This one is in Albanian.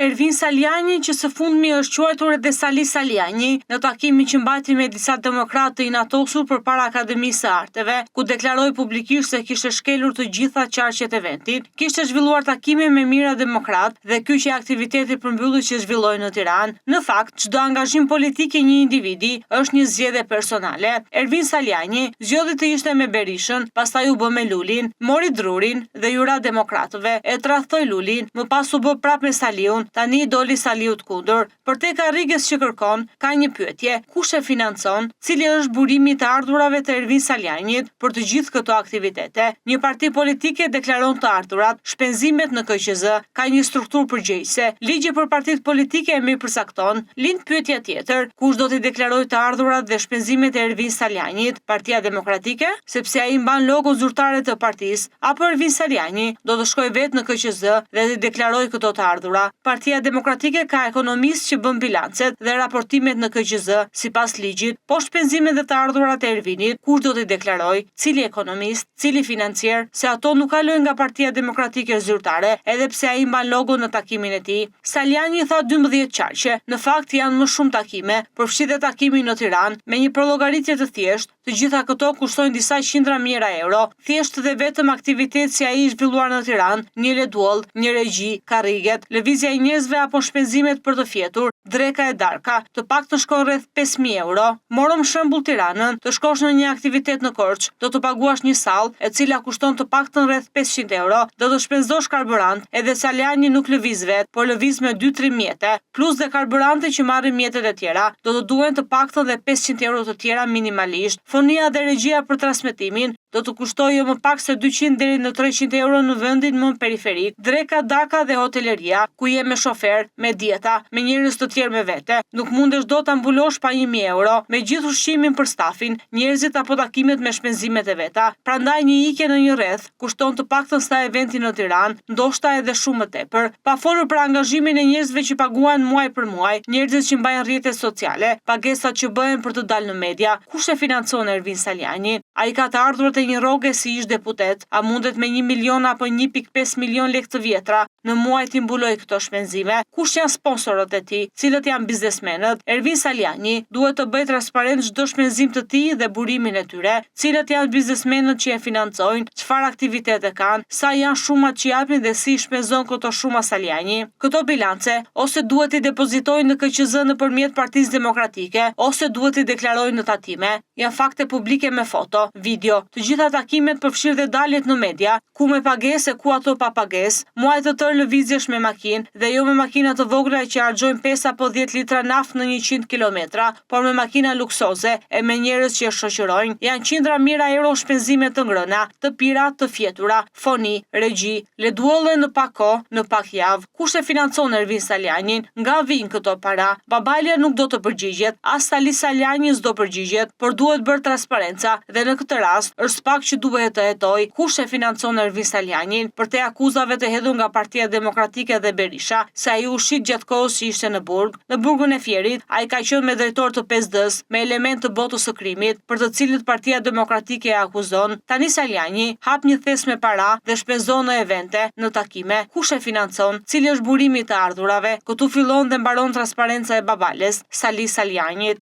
Ervin Salianji, që së fundmi është quajtur edhe Sali Salianji, në takimin që mbajti me disa demokratë të inatosur përpara Akademisë së Arteve, ku deklaroi publikisht se kishte shkelur të gjitha qarqet e vendit, kishte zhvilluar takime me mijëra demokratë dhe ky qe aktiviteti përmbyllës që zhvilloi në Tiranë. Në fakt, çdo angazhim politik i një individi është një zgjedhje personale. Ervin Salianji zgjodhi të ishte me Berishën, pastaj u bë me Lulin, mori drurin dhe iu ra demokratëve, e tradhtoi Lulin, më pas u bë prapë me Saliun, tani i doli Saliut kundër. Përtej karriges që kërkon, ka një pyetje, kush e financon, cili është burimi i të ardhurave të Ervin Salianjit për të gjithë këto aktivitete? Një parti politike deklaron të ardhurat, shpenzimet në KQZ, ka një strukturë përgjegjëse, ligji për partitë politike e mirëpërcakton. Lind pyetja tjetër, kush do t'i deklarojë të ardhurat dhe shpenzimet e Ervin Salianjit? Partia Demokratike? Sepse ai mban logon zyrtare të partisë, apo Ervin Salianji do të shkojë vetë në KQZ dhe t'i deklarojë këto të ardhura? Partia Demokratike ka ekonomistë që bën bilancet dhe raportimet në KQZ, sipas ligjit, po shpenzimet dhe të ardhurat e Ervinit, kush do t'i deklarojë? Cili ekonomist? Cili financier? Se ato nuk kalojnë nga Partia Demokratike zyrtare, edhe pse ai mban logon në takimin e tij. Salianji tha 12 qarqe, në fakt janë më shumë takime, përfshi dhe takimin në Tiranë, me një përllogaritje të thjeshtë, të gjitha këto kushtojnë disa qindra mijëra euro. Thjesht dhe vetëm aktivitet si ai i zhvilluar në Tiranë, një led wall, një regji, karriget, lëvizja e njerëzve apo shpenzimet për të fjetur, dreka e darka, të paktën shkon rreth 5000 euro. Morëm shembull Tiranën, të shkosh në një aktivitet në Korçë, do të paguash një sallë, e cila kushton të paktën rreth 500 euro, do të shpenzosh karburant, edhe Salianji nuk lëviz vetë, por lëviz me 2-3 mjete, plus dhe karburante që marrin mjetet e tjera, do të duhen të paktën dhe 500 euro të tjera minimalisht. Fonia dhe regjia për transmetimin do të kushtojë jo më pak se 200 deri në 300 euro në vendin më periferik. Dreka, darka dhe hoteleria, ku je me shofer, me dieta, me njerëz të tjerë me vete, nuk mundesh dot ta mbulosh pa 1000 euro, me gjithë ushqimin për stafin, njerëzit apo takimet me shpenzimet e veta. Prandaj një ikje në një rreth kushton të paktën sa eventi në Tiranë, ndoshta edhe shumë më tepër. Pa folur për angazhimin e njerëzve që paguajnë muaj për muaj, njerëzit që mbajnë rrjetet sociale, pagesat që bëhen për të dalë në media, kush e financon Ervin Salianji? Ai ka të ardhurat e një rroge si ish deputet, a mundet me 1 milion apo 1.5 milion lekë të vjetra në muaj t'i mbulojë këto shpenzime? Kush janë sponsorët e tij? Cilët janë biznesmenët? Ervin Salianji duhet të bëjë transparent çdo shpenzim të tij dhe burimin e tyre. Cilët janë biznesmenët që e financojnë? Çfarë aktivitete kanë? Sa janë shumat që japin dhe si i shpenzon këto shuma Salianji? Këto bilance ose duhet t'i depozitojnë në KQZ nëpërmjet Partisë Demokratike, ose duhet t'i deklarojnë në tatime. Janë fakte publike me foto, video, të gjitha takimet përfshirë dhe daljet në media, ku me pagesë e ku ato pa pagesë, muaj të tërë lëvizjesh me makinë dhe jo me makina të vogla që harxhojnë 5 apo 10 litra naftë në 100 kilometra, por me makina luksoze e me njerëz që e shoqërojnë. Janë qindra mijëra euro shpenzime të ngrëna, të pira, të fjetura, foni, regji, led wall-e në pak kohë, në pak javë. Kush e financon Ervin Salianjin? Nga vijnë këto para? Babalja nuk do të përgjigjet, as Sali Salianji s'do përgjigjet, por duhet bërë transparenca dhe në këtë rast është SPAK që duhet të hetojë kush e financon Ervin Salianjin përtej akuzave të hedhur nga Partia Demokratike dhe Berisha, se ai u shit gjatë kohës që ishte në burg. Në burgun e Fierit, ai ka qenë me drejtor të 5D-s, me element të botës së krimit, për të cilët Partia Demokratike e akuzon. Tani Salianji hap një thes me para dhe shpenzon në evente, në takime. Kush e financon? Cili është burimi i të ardhurave? Këtu fillon dhe mbaron transparenca e Babales, Sali Salianjit.